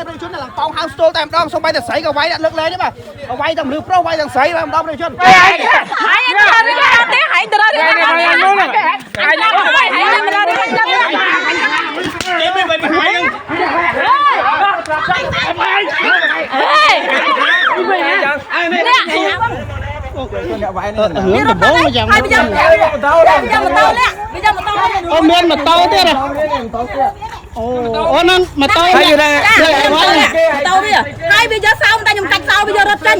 ប្រជាជនឡើងប៉ោងហៅស្ទល់តែម្ដងសូម្បីតែស្រីក៏វាយដាក់លើកលែងទេបាទវាយទាំងមនុស្សប្រុសវាយទាំងស្រីបាទម្ដងប្រជាជន ហើយទៅរឿងទេហើយទៅរឿងទេហើយហើយហើយទៅរឿងទេ គេមិនមិនហើយ អេនេះ រឿងដំបូងយ៉ាង ហើយវាយកម៉ូតូវាយកម៉ូតូលាក់វាយកម៉ូតូ អូមានម៉ូតូទៀតហ៎អូអូហ្នឹងម៉ូតូហើយ ចាម៉ូតូវាហើយវាយកសោតែខ្ញុំកាច់សោវាយករត់ចេញ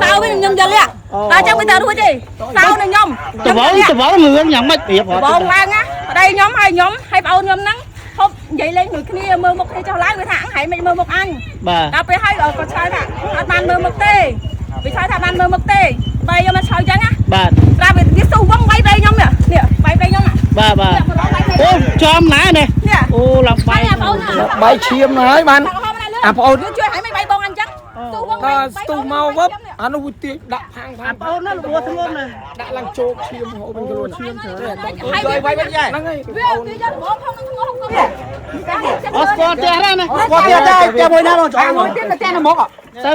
សោវាខ្ញុំយកលាក់តែចឹងវាទៅរួចទេសោនឹងខ្ញុំ ដបងដបងរឿងយ៉ាងម៉េចប្រៀប បងឡើងណាប្តីខ្ញុំហើយខ្ញុំហើយប្អូនខ្ញុំហ្នឹងហូបនិយាយលេងមួយគ្នាមើលមុខគ្នាចុះឡើងវាថាហែងមិនមើលមុខអញ បាទ ដល់ពេលហើយក៏ឆ្លើយថាអត់បានមើលមុខទេវាឆ្លើយថាបានមើលមុខទេបីខ្ញុំមកឆ្លើយចឹងណា បាទ ស្រាប់វាស៊ូវងវាយប្តីខ្ញុំនេះនេះវាយប្តីខ្ញុំ បាទបាទអូចំណានេះអូឡើងបាយ បាយប្អូន បាយឈាមហើយបាន អាប្អូនជួយឲ្យមិនបាយបងអញចឹងស៊ូវង តើស្ទុះមកវឹបអានោះវាទាញដាក់ផាងផាង បងអូនណារបួសធ្ងន់ណា ដាក់ឡើងជោកឈាមហូបវិញខ្លួនឈាមច្រើន ហើយ យកវាយវិញយ៉ែ ហ្នឹងហើយ វាវាយកបងផងនឹងធ្ងន់ផង អត់ស្គាល់ផ្ទះដែរណា គាត់ទៀតដែរផ្ទះមួយណាបងច្រកមួយទៀតផ្ទះនៅមុខ ទៅ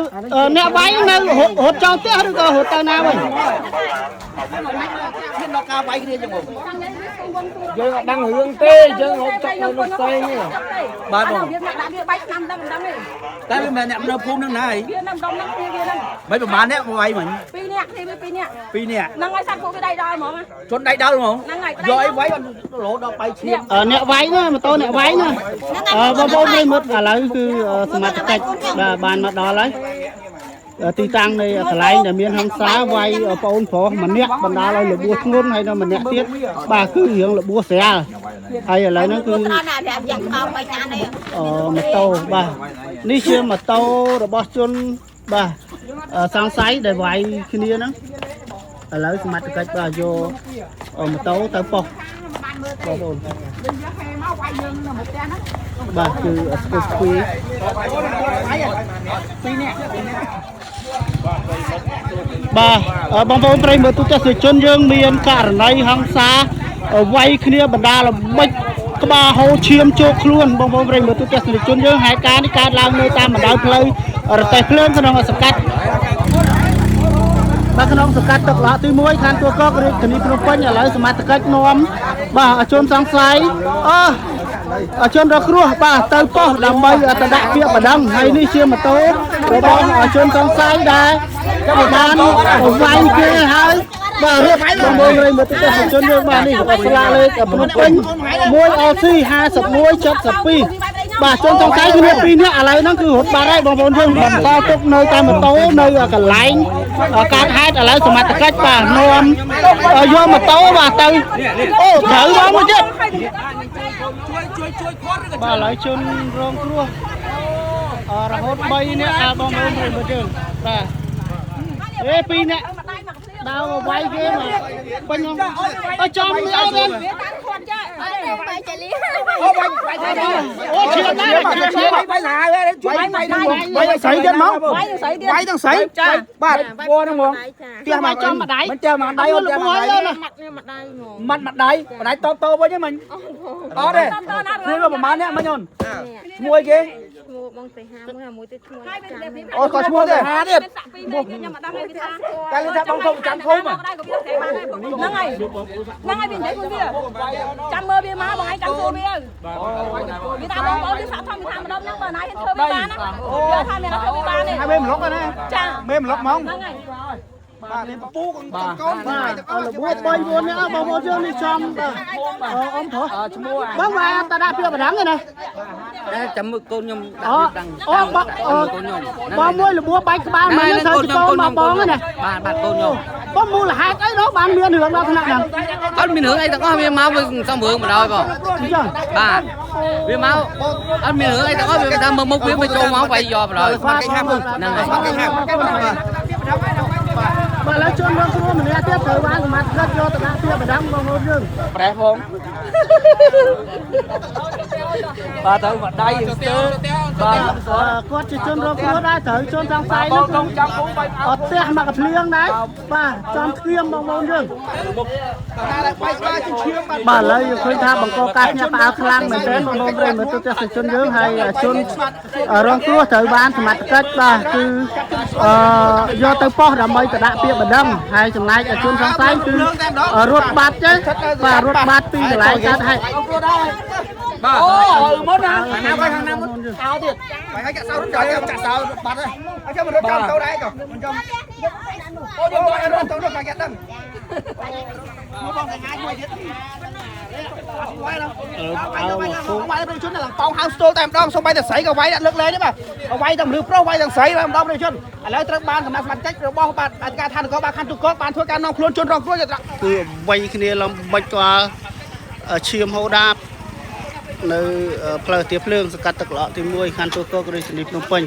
អ្នកវាយនៅរត់ចោលផ្ទះឬក៏រត់ទៅណាវិញ មានដល់ការវាយគ្នាចឹងបង យើងអត់ដឹងរឿងទេយើងហូបចុកនៅនោះផ្សេងទេ បាទបង វាដាក់វាបាយឆ្នាំដឹងមិនដឹងទេ តែវាមិនអ្នកនៅភូមិនឹងណាហី វានៅម្ដុំហ្នឹងគ្នាវាហ្នឹង មិនប្រហែលអ្នកវាយមិញ ពីរនាក់គ្នាវាពីរនាក់ ពីរនាក់ ហ្នឹងហើយសត្វពួកវាដៃដល់ហ្មង ជនដៃដល់ហ្មង ហ្នឹងហើយ យកអីវាយបានរហូតដល់បាយឈាម អ្នកវាយណាម៉ូតូអ្នកវាយណាបងប្អូនប្រិមិត្តឥឡូវគឺសមត្ថកិច្ចបាទបានមកដល់ហើយទីតាំងនៃកន្លែងដែលមានហង្សាវាយបងអូនប្រុសម្នាក់បណ្ដាលឲ្យរបួសធ្ងន់ហើយនៅម្នាក់ទៀតបាទគឺរឿងរបួសស្រាលហើយឥឡូវហ្នឹងគឺម៉ូតូបាទនេះជាម៉ូតូរបស់ជនបាទសង្ស័យដែលវាយគ្នាហ្នឹងឥឡូវសមត្ថកិច្ចបាទយកម៉ូតូទៅប៉ុស្តិ៍បងប្អូនបាទគឺស្គូស្គីបាទបងប្អូនប្រិយមិត្តទូទាំងប្រជាជនយើងមានករណីហង្សាវាយគ្នាបណ្ដាលល្បិចក្បាលហូរឈាមជោគខ្លួនបងប្អូនប្រិយមិត្តទូទាំងប្រជាជនយើងហេតុការណ៍នេះកើតឡើងនៅតាមបណ្ដោយផ្លូវរទេះភ្លើងក្នុងសង្កាត់បាទក្នុងសង្កាត់ទឹកឡក់ទី1ខណ្ឌទួលគោករាជធានីភ្នំពេញឥឡូវសមត្ថកិច្ចនាំបាទជនសង្ស័យអជនរងគ្រោះបាទទៅប៉ុស្តិ៍ដើម្បីទៅដាក់ពាក្យបណ្ដឹងហើយនេះជាម៉ូតូរបស់ជនសង្ស័យដែលបានវាយគេហើយបាទរៀបបងប្អូនប្រិយមិត្តទស្សនិកជនយើងបាទនេះស្លាកលេខភ្នំពេញ 1LC 5172បាទជនសង្ស័យគ្នា2នាក់ឥឡូវហ្នឹងគឺរត់បាត់ហើយបងប្អូនយើងបន្តទុកនៅតាមម៉ូតូនៅកន្លែងកើតហេតុឥឡូវសមត្ថកិច្ចបាទនាំយកម៉ូតូបាទទៅអូត្រូវបងមួយទៀតបាទឥឡូវជនរងគ្រោះរហូត3នាក់បងប្អូនប្រិយមិត្តយើងបាទអេ2នាក់ដើរវាយគេមកពេញអើចំនេះអត់ទេ វាតាមខាត់ចា បាយចាលី អូបាយបាយ អូឈាមណាស់ឈាមណាស់ បាយឡាយជួយបាយបាយស្រីទៀតហ្មង វាយនឹងស្រីទៀត បាយទាំងស្រីបាទពណ៌ហ្នឹងហ្មង ផ្ទះមកចំម្ដាយ មិនចេះមកដៃអូនចេះមកដៃ ម៉ាត់ខ្ញុំម្ដាយហ្មង ម៉ាត់ម្ដាយម្ដាយតបតវិញហ្នឹងមិញអត់ទេគ្នាមកប្រហែលអ្នកមិញអូនឈ្មោះអីគេ ឈ្មោះបងសីហាមួយមួយទៀតឈ្មោះចាំ អូក៏ឈ្មោះទេហាទៀត សាក់ពីរនាក់ខ្ញុំអត់ដឹងទេវាថា កាលថាបងធំចាំភូមិ ដែរក៏វាស្រីបានដែរហ្នឹងហើយហ្នឹងហើយវានិយាយខ្លួនវាចាំមើលវាមកបងឯងចាំសួរវាវាថាបងប្អូនវាសាក់ធំវាថាម្ដុំហ្នឹងបើណាហ៊ានធ្វើវាបានណាវាថាមានធ្វើវាបានទេ ហើយមេម្លុកណា ចា មេម្លុកហ្មង ហ្នឹងហើយ បាទមានពូកូនកូន បាទរបួស3 4នាក់បងប្អូនយើងនេះចំបាទអ៊ំប្រុស ឈ្មោះ បងបាទតដាក់ពាក្យបណ្ដឹងឯណា តែចាំមើលកូនខ្ញុំ អូ ដាក់តាំង អូបង កូនខ្ញុំ បងមួយរបួសបែកក្បាលមិញហ្នឹងត្រូវកូនមកបងណា បាទបាទកូនខ្ញុំ បងមូលហេតុអីនោះបានមានរឿងដល់ថ្នាក់ហ្នឹង អត់មានរឿងអីទាំងអស់វាមកវាសំរឿងបណ្ដោយបង អញ្ចឹង បាទវាមកអត់មានរឿងអីទាំងអស់វាថាមើលមុខវាវាចូលមកវាយយកបណ្ដោយ ស្មាត់គេហាប់ ហ្នឹងហើយ ស្មាត់គេហាប់ បាទឥឡូវជនរងគ្រោះម្នាក់ទៀតត្រូវបានសមត្ថកិច្ចយកទៅដាក់ពាក្យបណ្ដឹងបងប្អូនយើង ប្រេះផង បាទទៅមកដៃស្ទើបាទ គាត់ជាជនរងគ្រោះដែរត្រូវជនសង្ស័យ បង នោះ កងចាំពូបាយ អត់ផ្ទះមកកភ្លៀងដែរបាទចំគ្ៀមបងប្អូនយើងបាទឥឡូវយើងឃើញថាបង្កការភ្ញាក់ផ្អើលខ្លាំងមែនទែនបងប្អូនប្រិយមិត្តទស្សនិកជនយើងហើយជនរងគ្រោះត្រូវបានសមត្ថកិច្ចបាទគឺអឺយកទៅប៉ុស្តិ៍ដើម្បីទៅដាក់ពាក្យបណ្ដឹងហើយចំណែកជនសង្ស័យគឺរត់បាត់ទៅបាទរត់បាត់ពីកន្លែងកើតហេតុ បាទអូមុនណា ខាងណាខាងណាមុន អោទៀត បាយហើយចាក់សោរត់ចាក់សោបាត់ហើយអញ្ចឹងមករត់ចាំទៅដែរក៏មិនចំអូយករត់ទៅនោះគេដឹងមកបងងាយមួយទៀតវាយដល់វាយដល់វាយដល់ប្រជាជនឡើងប៉ោងហៅស្ទល់តែម្ដងសូម្បីតែស្រីក៏វាយដាក់លើកលែងដែរបាទវាយទាំងមនុស្សប្រុសវាយទាំងស្រីម្ដងប្រជាជនឥឡូវត្រូវបានកម្លាំងសមត្ថកិច្ចរបស់បាទអធិការឋាននគរបាលខណ្ឌទូកបានធ្វើការនាំខ្លួនជនរងគ្រោះយក គឺវៃគ្នាលំបិចក្បាលឈាមហូរដាបនៅផ្លូវទៀភ្លើងសង្កាត់ទឹកល្អក់ទី1ខណ្ឌទួលគោករាជធានីភ្នំពេញ។